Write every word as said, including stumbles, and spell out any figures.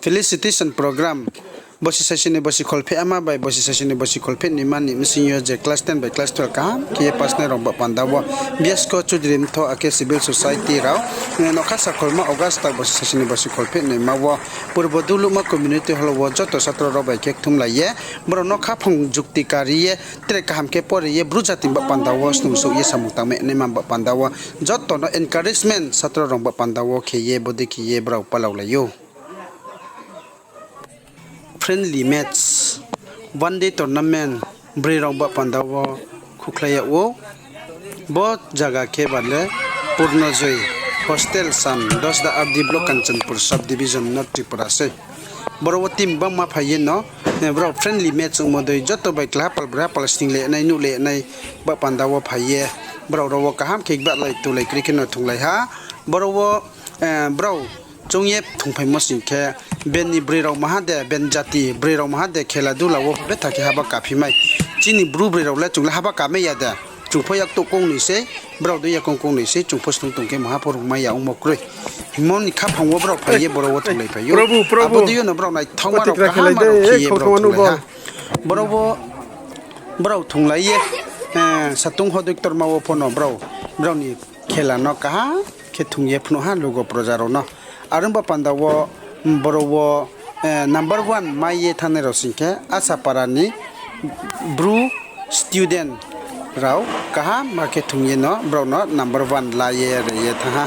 Felicitation program. Bosi saisi ni bosi kholpheh ama bai bosi saisi ni bosi kholpheh noima ni bsing yo je class ten bai class twelve kaham khe ye pass nai rao ba panda wo, Biasko Chudri Mthoh ake civil society rao, nokha sakholma August tal bosi saisi ni bosi kholpheh noima wo, Purbo Duluhma community hall wo joto satro rao bai khe kthumlai ye, brao no khaphang jukti kari ye, tre kaham khe pore ye, Bru jati ba panda wo snungsouh ye samung tangma naima ba panda wo, joto no encouragement satro rao ba panda wo khe ye, bodei khe ye brao palaolai ou. Friendly match, one day tournament, broi rao ba panda wo khukhlai yag ou. Bo zaga khe ba le Purnojoi hostel sam, Dosda R D block, Kanchanpur sub division, North Tripura sei. Boro wo team bangma phai ye no, brao friendly match ongmo dei joto bai klaha pal braha pal sning le nai nuh le nai ba panda wo phai ye, brao rao wo kaham khe gbahlai tulai kri khe no thunglai ha. Boro wo brao choung ye thungphaimo sing khe, ben ni broi rao maha de, ben jati broi rao maha de khela dula wo betha khe haba kaphi mai. Chini Bru broi rao le chung le haba kamai ya de. Chung pho yaktouh kong noi sei, brao dei yakoung kong noi sei, chung pho stung tong khe maha pho rungmai ya ongmo kroi. Hingmo ni khaphang wo brao phai ye boro wo thunglai phai ou. Abo dei yo no brao naithaoma rao kaham rao khe ye brao thunglai ha. Boro wo brao thunglai ye, satung hodoi ktorma wo pho no brao, brao ni khela no kaham khe thung ye phnuh ha lugo proja rao no. Are ong ba panda wo, boro wo number one mai ye thanngnai rao sing khe Asapara ni Bru student rao kaham ma khe thung ye no brao no number one la ye ri ye thanng ha.